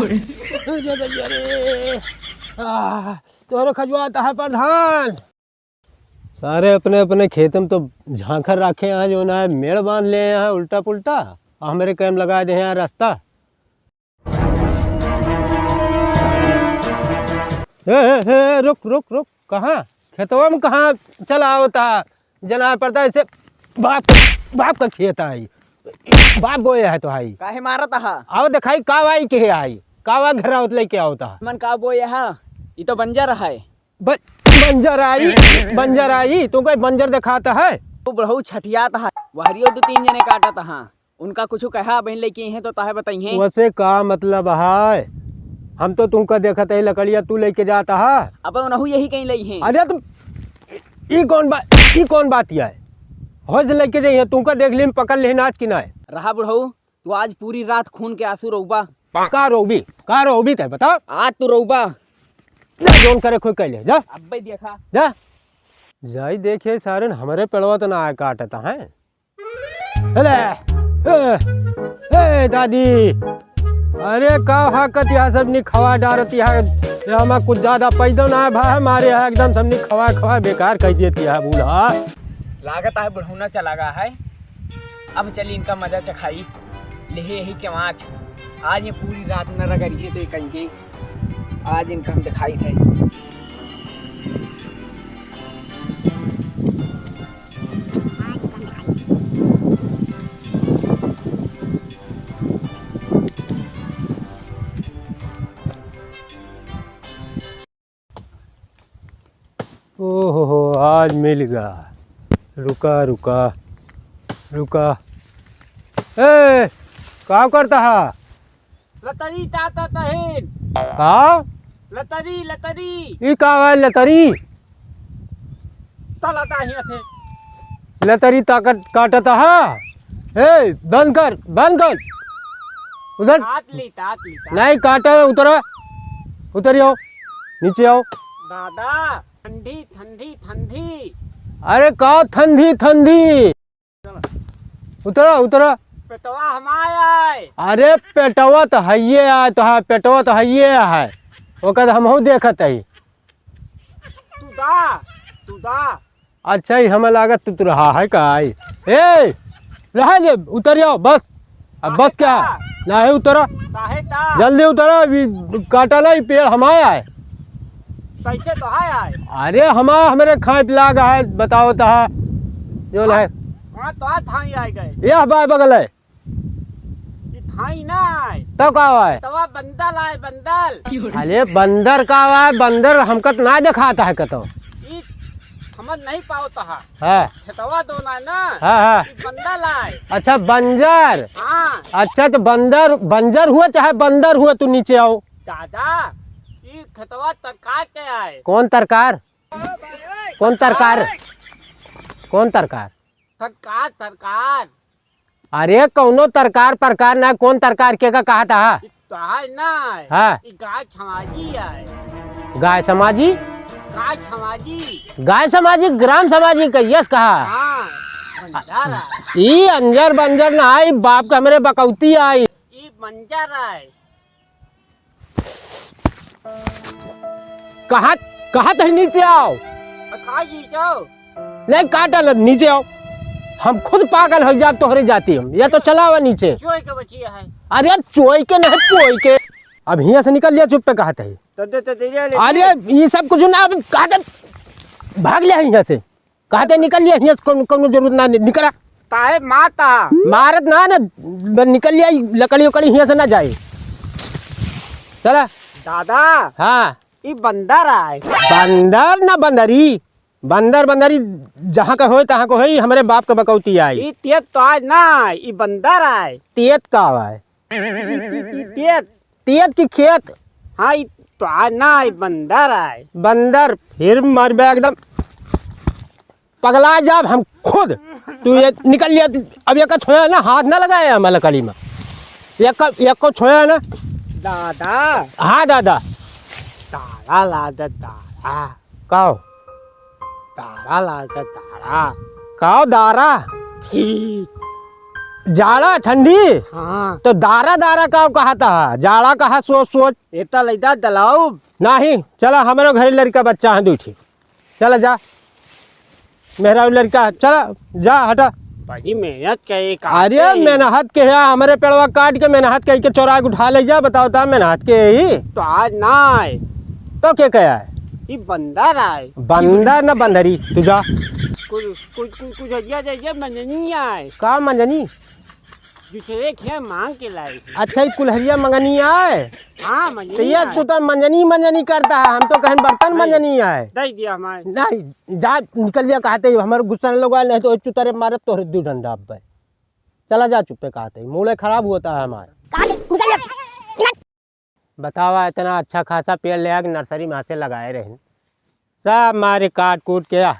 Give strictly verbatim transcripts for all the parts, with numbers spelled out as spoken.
अरे, आह, तोहरे खजुआत है प्रधान। सारे अपने अपने खेत में तो झांखर राखे हैं, जो ना है मेड़ बांध ले हैं उल्टा पुल्टा, और हमरे कैम लगा दे हैं रास्ता। ए, ए, ए, रुक, रुक, रुक, कहाँ? खेतवा में कहाँ चला आवता? जना पड़ता ऐसे बाप, बाप का खेत आई, बाप बोए है तो आई। काहे मारत हा? आओ दिखाई का आई के आई, का घरावत लेके आवता। मन का बोए हा? ई तो बंजर है। ब-, बंजर आई, बंजर आई, तू कोई बंजर दिखाता है? तू बुढ़ऊ छठियात है, वहरियो दू तीन जने काटत हा। उनका कुछ कहा बहन लेके हैं तो ताहे बताइए। वैसे का मतलब है? हम तो तुमका देखत है लकड़िया तू लेके जाता है। अब उनहु यही कहीं लई हैं। अरे तो ई कौन बात, ई कौन बात है? होश लेके जाइए, तुमका देख ली, पकड़ लेही नाच की ना है। रहा बुढ़ऊ, तू आज पूरी रात खून के आंसू रोबा। का रोबी? का रोबी ते बता। आज तू रोबा। जा जोन करे खोई कैले, जा। अब्बे देखा। जा। जाई देखे सारन हमरे पेड़वा तो ना आए काटता है। अरे, ए, ए, दादी, अरे का हाकत यहाँ सब नी खवा डारत यहाँ, यहाँ में कुछ ज्यादा पैदा ना है भाई, हमारे यहाँ एकदम सब नी खवा खवा बेकार कर देती है बूढ़ा। लागत है बुढ़ौना चला गया है, अब चली इनका मजा चखाई, लेहे यही के वाच, आज ये पूरी रात न रगड़िए तो ये कहीं के, आज इनका हम दिखाई थे। ओहो, आज मिल गया। रुका, रुका, रुका। ए, का करता है? लतरी ताता तहिन। का? लतरी, लतरी। ई का है लतरी? तला ताही अथे। लतरी ताकत काटत हा। ए, बंद कर, बंद कर। उधर। तात ली, तात ली, तात। नहीं काटा, उतरा। उतरी आओ। नीचे आओ। दादा, ठंडी, ठंडी, ठंडी। अरे का ठंडी, ठंडी? उतरा, उतरा। पेटवा हमार आए। अरे पेटवा तो हइये आए, तो हाँ, पेटवा तो हइये आए। ओकर हमहू देखत हई। तू दा, तू दा। अच्छा, ई हमें लागत तू, तू रहा है का आई? ए, रहा ले, उतर जाओ, बस। अब बस क्या? काहे ता? ना है उतरा। काहे ता? जल्दी उतरा, अभी काटा ना, ई पेड़ हमार आए। कैसे तो है आए? अरे हमार, हमरे खाए पिला का है, बताओ तो है। जो है। हाँ, तो आ थाई आए गए। यह बाय बगल है। ई थाई ना आए। तो का है? तवा बंदल आए, बंदल। अरे बंदर का है? बंदर हमका तो ना दिखाता है कतो। ई समझ नहीं पावत हा। हाँ। खेतवा दो ना ना। हाँ, हाँ। ई बंदल आए। अच्छा, बंजर। हाँ। अच्छा, तो बंदर, बंजर हुआ चाहे बंदर हुआ, तू नीचे आओ। दादा, ई खेतवा तरकार के आए। कौन तरकार? कौन तरकार? कौन तरकार? तरकार, तरकार। अरे, कौनो तरकार, प्रकार ना, कौन तरकार के का कहा था? ई तो है ना। हाँ। ई गाय समाजी है। गाय समाजी? गाय समाजी। गाय समाजी, ग्राम समाजी का यस कहा। हाँ, बंजर है। ई अंजर बंजर ना आई, बाप के हमरे बकौती आई। ई बंजर है। कहा, कहा तही नीचे आओ। आ, का जी जाओ? नहीं काटा ना, नीचे आओ। हम खुद पागल हो जाब तोहरे जाती हम। या तो चला आवा नीचे। चोय के बचिया है। अरे चोय के नहीं, पोय के। अब हियाँ से निकल लिया, चुप पे कहा तही। तो दे, तो दे, ले, ले। अरे ये सब कुछ ना, अब कहा थे, भाग लिया हियाँ से। कहा थे निकल लिया हियाँ से, कौन, कौनो जरूरत ना, नि-, निकला। ताहे माता। मारत ना, ना, ब-, निकल लिया, लकड़ी उकड़ी हियाँ से ना जाए। चला। दादा। हाँ। ई बंदर आए। बंदर ना बंदरी, बंदर बंदरी जहाँ का होए तहाँ को होई, हमरे बाप के बकौती आई। ई तेत तो आज ना आए, ई बंदर आए। तेत का आए? ई ती-, ती-, तेत। तेत की खेत? हाँ, ई तो आज ना आए, बंदर आए। बंदर, फिर मरबे एकदम। पगला जाब हम खुद। तू ये निकल लिया, अब ये का छोया ना, हाथ ना लगाए हम लकड़ी में। ये का, ये को छोया ना। दादा। हाँ दादा। दारा ला दे, दारा। काओ? दारा ला दे, दारा। काओ दारा? ही। जाड़ा ठंडी? हाँ। तो दारा दारा का कहत ह? जाड़ा कहा सोच सोच। एता लइदा दलाऊ। नाही, चला, हमरो घरे लड़का बच्चा है दुइ ठी। चला जा। मेहरारू लड़का, चला, जा, हटा। बाजी मेहनत के एक अरे, आते ही। मेहनत के है, हमरे पेड़वा काट के मेहनत के, के चोरा के उठा ले जा, बताओ ता मेहनत के ही। तो आज ना आए। तो के कहा है? ई बंदर आए। बंदर न बंदरी, तू जा। कुछ, कुछ, कुछ, कुछ हजिया दे, ये मंजनी आए। का मंजनी? दूसरे के मांग के लाए थे। अच्छा, ई कुल्हरिया मंगनी आए? हाँ, मंजनी तो ये आए। तू तो मंजनी, मंजनी करता है, हम तो कहें बर्तन नहीं, मंजनी आए। दे दिया हमारे। नहीं, जा, निकल जा, कहते ही हमारे गुस्सा न लगवा, नहीं तो चुतरे मारब तोहरे दू डंडा अब। चला जा चुप्पे, कहते ही मूड खराब होता है हमारा। बतावा, इतना अच्छा खासा पेड़ ले आके नर्सरी में से लगाए रहे, सब मारे काट कूट के। आ,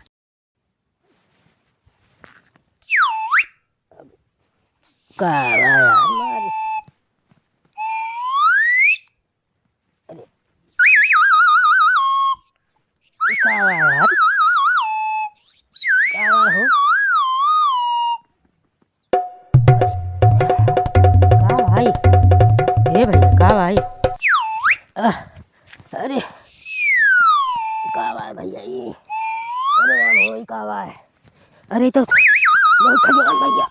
का बा यार, मारे। अरे, का बा यार? का बा हो? का भाई? ए भैया, का भाई? आह, अरे, का भाई भैया ई? अरे राम हो, ई का भाई? अरे, ई तो बहुत खजुआन भैया।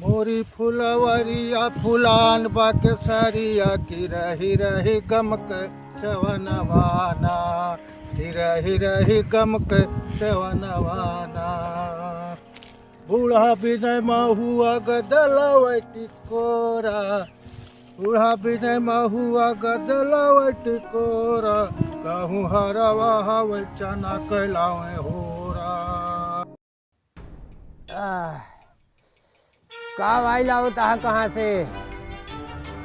मोरी फुलवरिया फुलान बा केसरिया की रही रही गम के सेवनवाना, की रही रही गम के सेवनवाना। बूढ़ा बिनय महुआ गदलवै टिकोरा, बूढ़ा बिनय महुआ गदलवै टिकोरा, कहूँ हरवा हवै चना कैलावै होरा। आह, का भाई लावत आहा कहाँ से?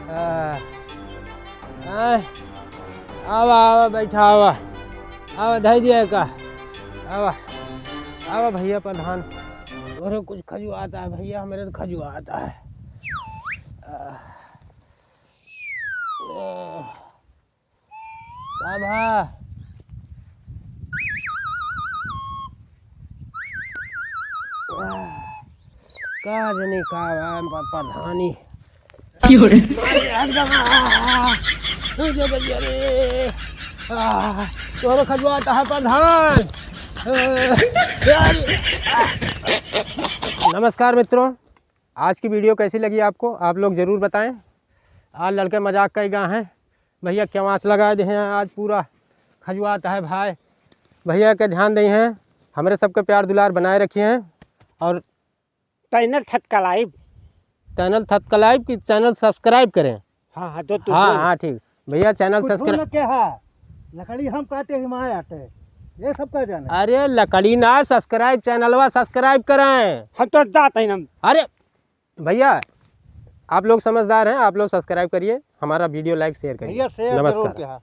आह, आह, आवा, आवा, बैठा, आवा। आवा, धई दिया का। आवा, आवा भैया प्रधान। तोरे कुछ खजुआता है भैया, हमरे तो खजुआता है। आह, आह। का भा? का जनी का बा, प-, प्रधानी। क्यों रे? अरे, एकदम, आ, आ, आ, अरे, अरे, आ, तोरो खजुआता है प्रधान। आ, अरे, आ। नमस्कार मित्रों, आज की video कैसी लगी आपको, आप लोग ज़रूर बताएं। आज लड़के मजाक कई गा हैं, भैया क्यावास लगाए दे हैं, आज पूरा खजुआत है भाई। भैया के ध्यान दे हैं, हमरे सबके प्यार दुलार बनाए रखिए हैं और channel थतकलाइब। Channel थतकलाइब की channel subscribe करें। हाँ, हाँ, तो तू हाँ, बोल। हाँ, ठीक। भैया channel कुछ subscribe न के हा, लकड़ी हम काटे ही माय आटे, ये सब का जाने। अरे लकड़ी ना, subscribe, channelवा subscribe करें। हम तो जात हैं हम। अरे भैया, आप लोग समझदार हैं, आप लोग subscribe करिए, हमारा video like share करिए। भैया, share जरूर नमस्कार। किया।